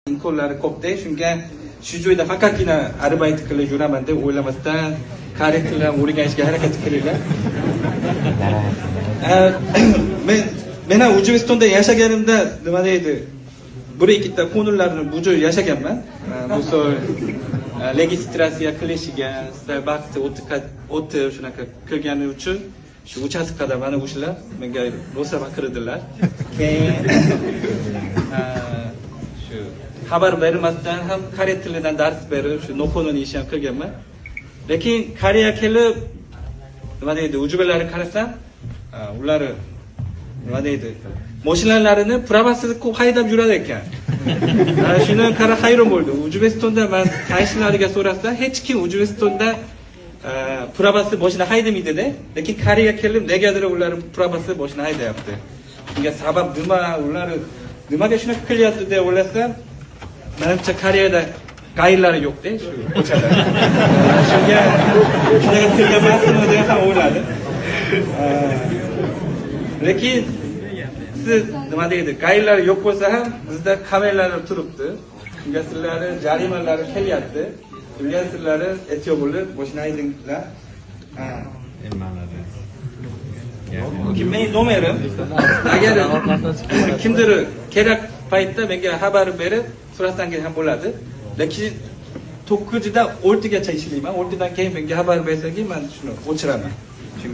Imkonlari ko'pda, shunga shu joyda faqatgina арбайт qilib yuraman deb o'ylamasdan koreys tilini o'rganishga harakat qilinglar. Men ham O'zbekistonda yashaganimda, nima deydi, bir ikkita qonunlarni buzib yashaganman. Bu registratsiya qilishiga vaqti o'tib shunaqa qilgani uchun shu uchastkada mana o'shalar menga rosa baqirdilar. Keyin shu xabar bermasdan ham koreys tilidan dars berib, shu noqonuniy ish ham qilganman. Lekin Koreya kelib, nima deydi, o'zbeklarga qarasam, ular, nima deydi, mashinalarini права siz ko'p haydab yuradi ekan. Shuni qara, hayron bo'ldim. O'zbekistonda man tanishlariga so'rasam, hech kim O'zbekistonda права siz mashina haydamaydida. Lekin Koreyaga kelib negadir ular права siz mashina haydayapti. Bunga sabab nima, ular nimaga shunaqa qilyapti deb o'ylasam, manimcha, Koreyada ГАИ lari yo'qda shu ko'chada. Shunga shunaqa qilgan emasmi deb ham o'yladim. Lekin siz, nima deydi, ГАИ lar yo'q bo'lsa ham bizda kameralar turibdi. Shunga sizlarni jarimalari kelyapti. Shunga sizlarni ehtiyot bo'lib mashina haydanglar. Ha. Mening nomerim, agar kimdir kerak paytda menga xabar berib so'rasangiz ham bo'ladi. Lekin 9dan 6gacha ishlayman. 6dan keyin menga xabar bersangiz, man shuni o'chiraman.